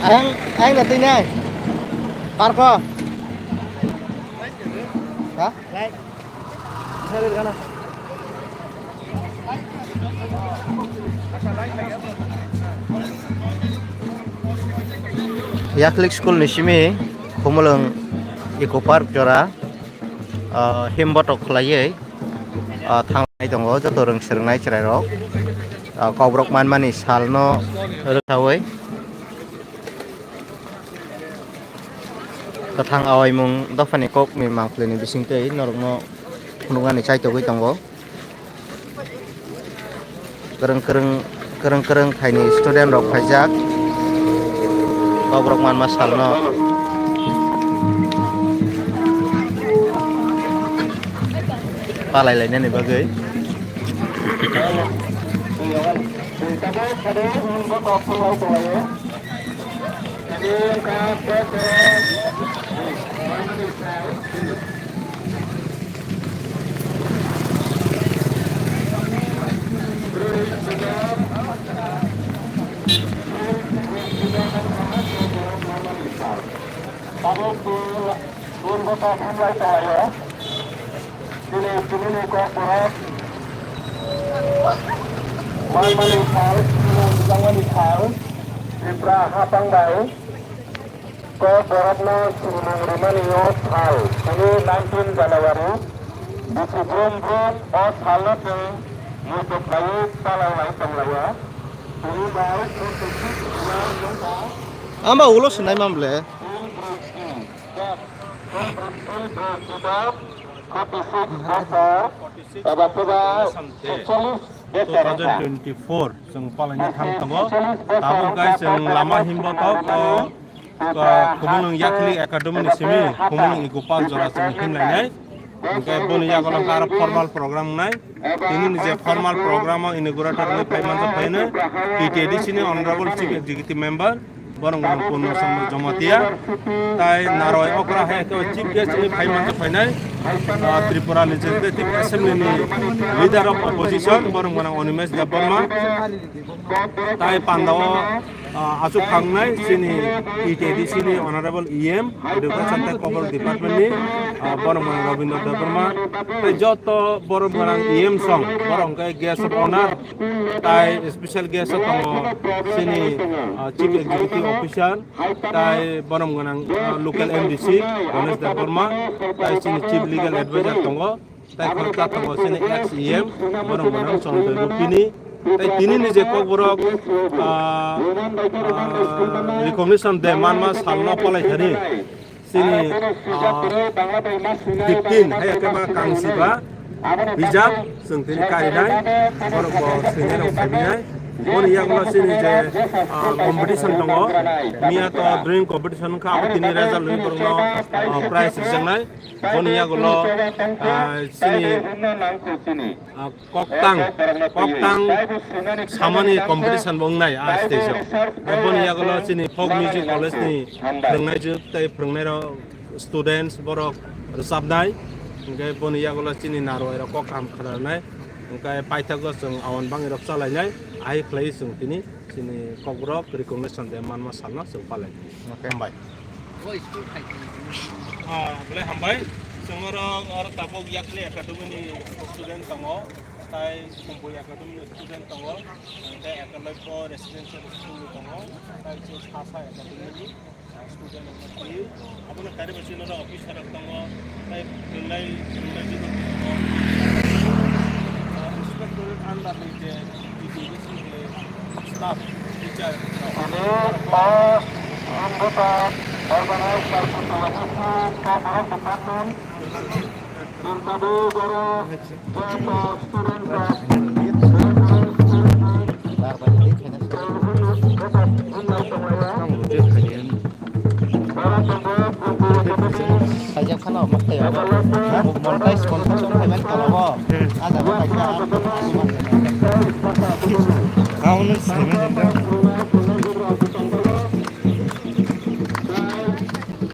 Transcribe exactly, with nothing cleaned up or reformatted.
Ang, ang na tinai. Parko. Ha? Yaklik school ni simi Khumulwng Eco Park jora, ah, himbotok khlaiwi, ah, thanglai tongo joto rwng swrwngnai chwrairok, ah, kokrok manmani salno rwkhawi. Kwthang awaimung dophani kokni mangphlini bisingtwi norokno phunuknani chaitogwi tongo. Kwrwng kwrwng, kwrwng kwrwng phaini student rok phaijak. Kokrok manma salno palai lainani bagwi. Chini, chini ni kok borok. Manmani sal, chini jangmani sal, Tripura hapang bai kok borokno chini mung rimani o sal, chini nineteen January, bisi brum brum o salno chwng muchuk laiwi chalai lai tong laio. Chini bai Amba ulo swnai mamle. Two thousand twenty-four chwng palaina thang tongo. Tabuk guys, chwng lama himbotok o, o, Khumulwng Yakli Academy ni simi Khumulwng Eco Park jora chwng himlainai. Hwnkhe boni yagulo hwnkhe aro formal program wngnai. Tini ni je formal program o inaugurator wngwi phai manjak phaino T T A D C ni Honorable Chief Executive Member, borok wngkha Purno Chandra Jamatia, tai Narwai okra hai khe Chief Guest wngwi phai manjak phainai, ah, Tripura Legislative Assembly ni Leader of Opposition, borok wngkha Animesh Debbarma, tai pandao, ah, achuk khangnai chini T T A D C ni Honorable E M, Education tei Cultural Department ni, ah, borok wngkha Rabindra Debbarma, tai joto borok wngkha E M song, borok wngkha Guest of Honor, tai special guest o tongo chini, ah, Chief Executive Officer, tai borom gwnang, ah, local M D C Ganesh Debbarma, tai chini Chief Legal Advisor tongo, tai khoroksa tongo chini ex E M borom gwnang Sanjoy Rupini, tai tini ni je kokborok, ah, ah, recognition day manma salno palai thani. Chini, ah, fifteen, hai khe ma kangsi ba bijap, chwng tini karinai, borok bo swinai rok khaibinai. Boni yagulo chini je, ah, competition tongo, miya to drawing competition wngkha, abo tini result rwwi borokno, ah, prize rijaknai. Boni yagulo, ah, chini, ah, Koktang, koktang samani competition bo wngnai a stage o. Boni yagulo chini folk music college ni phwrwngnaijwk tei phwrwngnairok students borok rwchapnai. Hwnkhe boni yagulo chini narwai rok kok kaham khnarnai. Hwnkhe paithago chwng awan bangwi rok chalainai. Ahai khlaiwi chwng tini chini kokborok recognition day manma salno chwng palai. Okay. Hambai. Ah, belai hambai. Chwng oro, oro tabuk Yakli Academy ni student tongo, tai Somboi Academy ni student tongo, tai Ekalaipo Residential School ni tongo, tai chwng Sasa Academy ni, ah, student wngkha twi. Abono kariba chini oro officer rok tongo, tai phwrwngnai, phwrwngnai jwk tongo. Ah, inspectorate under ni je B P D C ni staff, teacher rok. Tini, ah, Ambota organized by Kutuwani Department. Tini, oro, student rok, Kaijak phano omo khe monetize, monetize khaiman tolabo. Ah, jaga kaisa. Kaunu saiman janda.